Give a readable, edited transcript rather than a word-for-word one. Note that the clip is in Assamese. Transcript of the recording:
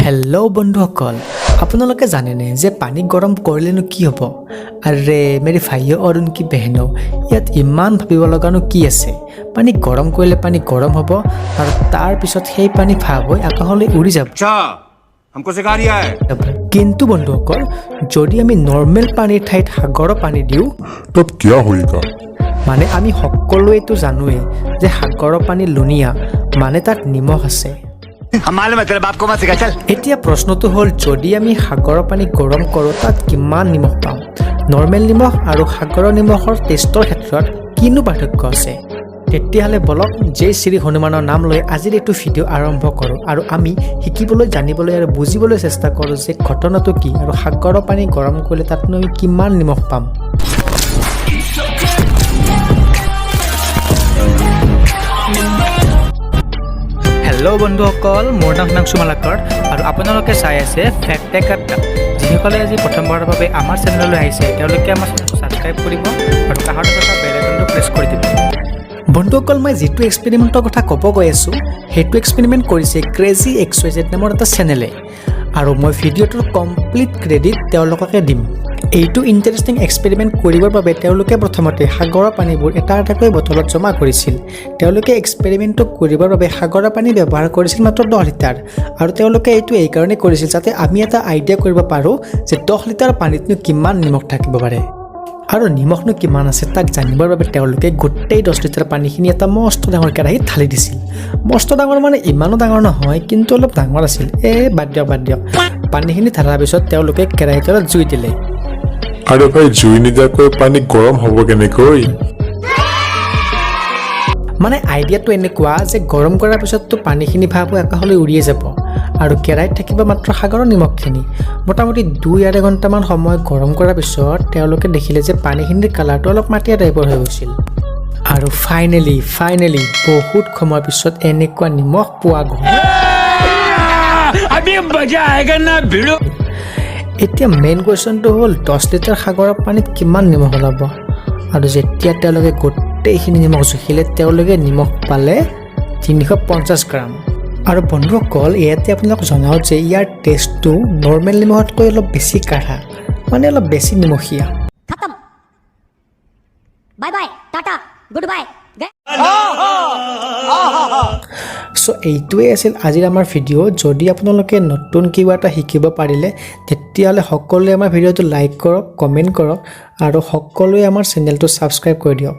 হেল্ল' বন্ধুসকল, আপোনালোকে জানেনে যে পানী গৰম কৰিলেনো কি হ'ব? আৰে मेरे भाइयों और उनकी बहनों, ইয়াত ইমান ভাবিব লগানো কি আছে? পানী গৰম কৰিলে পানী গৰম হ'ব আৰু তাৰপিছত সেই পানী ভাপ হৈ আকাশলৈ উৰি যাব। अच्छा, हमको सिखा रिया है। কিন্তু বন্ধুসকল, যদি আমি নৰ্মেল পানীৰ ঠাইত সাগৰৰ পানী দিওঁ, तब क्या होएगा? মানে আমি সকলোৱেতো জানোৱেই যে সাগৰৰ পানী লুণীয়া, মানে তাত নিমখ আছে। हम मालूम है तेरे बाप को मत सिखा, चल। এতিয়া প্ৰশ্নটো হ'ল, যদি আমি সাগৰৰ পানী গৰম কৰোঁ, তাত কিমান নিমখ পাম? নৰ্মেল নিমখ আৰু সাগৰৰ নিমখৰ টেষ্টৰ ক্ষেত্ৰত কিনো পাৰ্থক্য আছে? তেতিয়াহ'লে বলক, জয় শ্ৰী হনুমানৰ নাম লৈ আজিৰ এইটো ভিডিঅ' আৰম্ভ কৰোঁ আৰু আমি শিকিবলৈ, জানিবলৈ আৰু বুজিবলৈ চেষ্টা কৰোঁ যে ঘটনাটো কি আৰু সাগৰৰ পানী গৰম কৰিলে তাতনো আমি কিমান নিমখ পাম। হেল্ল' বন্ধুসকল, মোৰ নাম হিমাংশু মালাকৰ আৰু আপোনালোকে চাই আছে ফেক্ট টেক আড্ডা। যিসকলে আজি প্ৰথমবাৰৰ বাবে আমাৰ চেনেললৈ আহিছে, তেওঁলোকে আমাৰ চেনেলটো ছাবস্ক্ৰাইব কৰিব আৰু কাষতে থকা বেল আইকনটো প্ৰেছ কৰি দিব। বন্ধুসকল, মই যিটো এক্সপেৰিমেণ্টৰ কথা ক'ব গৈ আছোঁ, সেইটো এক্সপেৰিমেণ্ট কৰিছে ক্ৰেজি এক্স ৱাই জেড নামৰ এটা চেনেলে আৰু মই ভিডিঅ'টোৰ কমপ্লিট ক্ৰেডিট তেওঁলোককে দিম। এইটো ইণ্টাৰেষ্টিং এক্সপেৰিমেণ্ট কৰিবৰ বাবে তেওঁলোকে প্ৰথমতে সাগৰৰ পানীবোৰ এটা এটাকৈ বটলত জমা কৰিছিল। তেওঁলোকে এক্সপেৰিমেণ্টটো কৰিবৰ বাবে সাগৰৰ পানী ব্যৱহাৰ কৰিছিল মাত্ৰ 10 লিটাৰ আৰু তেওঁলোকে এইটো এইকাৰণে কৰিছিল যাতে আমি এটা আইডিয়া কৰিব পাৰোঁ যে 10 লিটাৰ পানীতনো কিমান নিমখ থাকিব পাৰে আৰু নিমখনো কিমান আছে, তাক জানিবৰ বাবে তেওঁলোকে গোটেই 10 লিটাৰ পানীখিনি এটা মস্ত ডাঙৰ কেৰাহীত ঢালি দিছিল। মস্ত ডাঙৰ মানে ইমানো ডাঙৰ নহয়, কিন্তু অলপ ডাঙৰ আছিল। এই বাদ দিয়ক, বাদ দিয়ক। পানীখিনি ঢালাৰ পিছত তেওঁলোকে কেৰাহীটোত জুই দিলে। আৰে ভাই, জুই নিদিয়াকৈ পানী গৰম হ'ব কেনেকৈ? মানে আইডিয়াটো এনেকুৱা যে গৰম কৰাৰ পিছততো পানীখিনি ভাপ হৈ আকাশলৈ উৰিয়ে যাব আৰু কেৰাহীত থাকিব মাত্ৰ সাগৰৰ নিমখখিনি। মোটামুটি 2-2.5 ঘণ্টামান সময় গৰম কৰাৰ পিছত তেওঁলোকে দেখিলে যে পানীখিনিৰ কালাৰটো অলপ মাটিয়া টাইপৰ হৈ গৈছিল আৰু ফাইনেলি ফাইনেলি বহুত সময়ৰ পিছত এনেকুৱা নিমখ পোৱা গ'ল। अभी मजा आएगा ना, भिड़ू। এতিয়া মেইন কুৱেশ্যনটো হ'ল, 10 লিটাৰ সাগৰৰ পানীত কিমান নিমখ ওলাব? আৰু যেতিয়া তেওঁলোকে গোটেইখিনি নিমখ জুখিলে, তেওঁলোকে নিমখ পালে 350 গ্ৰাম। আৰু বন্ধুসকল, ইয়াতে আপোনালোক জনাওঁ যে ইয়াৰ টেষ্টটো নৰ্মেল নিমখতকৈ অলপ বেছি কাঢ়া, মানে অলপ বেছি নিমখীয়া। खत्म, bye bye, tata, good bye, गए। চ' এইটোৱে আছিল আজিৰ আমাৰ ভিডিঅ'। যদি আপোনালোকে নতুন কিবা এটা শিকিব পাৰিলে, তেতিয়াহ'লে সকলোৱে আমাৰ ভিডিঅ'টো লাইক কৰক, কমেণ্ট কৰক আৰু সকলোৱে আমাৰ চেনেলটো ছাবস্ক্ৰাইব কৰি দিয়ক।